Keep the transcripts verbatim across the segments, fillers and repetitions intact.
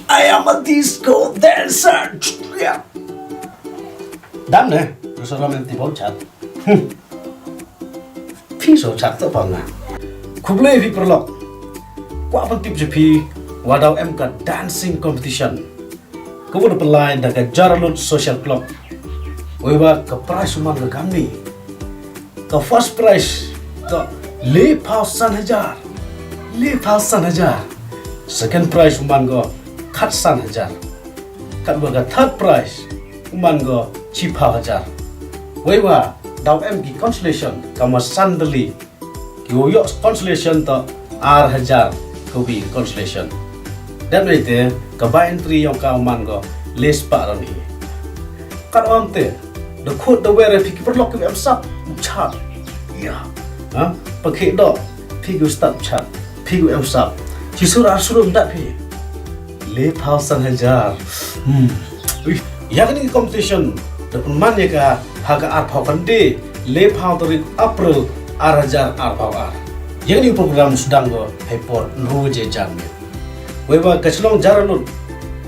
I am a disco dancer. Dam ne, du sa romantic bom chat. Phi so chat to pang na. Khublei phi paralok. Kwah pyntip jong phi, wa daw em ka dancing competition. Ka wa da pynlai da ka Jaralut Social Club. Wei wa ka prize u man ka kamni. Ka first prize ka le phaw san hajar. Le phaw san hajar. Second prize u man ka khat san hajar. Katwa ka third prize u man ka chi phaw hajar. Wei wa daw em ki consolation ka ma san tylli. Ki wa yoh consolation to ar hajar ka wi consolation. Dep nai te ka ba entry yong ka u man ka le spah rani. Kat wan te da khut da wer phi ki paralok ki em sap chat. Ya. Ha? Pakhe do phi ki start chat. Phi ki em sap. Chi sur ar sur dat phi. Le phaw san hajar. Hmm. Ui. Ya kani competition da pynman ya ka ha ka ar phaw kante le phaw tarik April ar hajar ar phaw ar. Ya kani program sdang ko hai por nru je jan me. Wei wa ka chnong Jaralut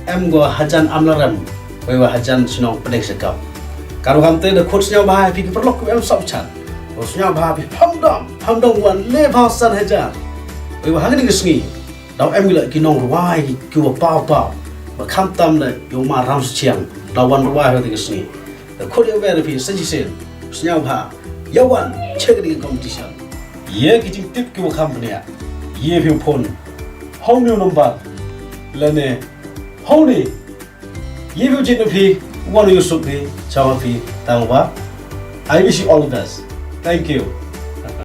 em go hajan Amlarem. Wei wa hajan chnong Pdeng Sekap. Karu kamte da khut sñiaw bha phi ki paralok ki em sap chat. Ko sñiaw bha phi phamdom phamdom wan le phaw san hajar. Wei wa hangni ka sngi. Daw em ila ki nong rwai ki wa paw paw. Ba kham tam da yow ma ram schiang. Daw wan rwai ha ka sngi. Da khut ya wer phi sa ji sen. Sñiaw bha. Ya wan check the competition. Ye ki jingtip ki wa kham pnia. Ye phi phone. Hau ni number. Lane. Hau ni. Ye phi jit phi. Wan yu suk phi. Chawa phi. Tang wa. I wish you all the best. Thank you.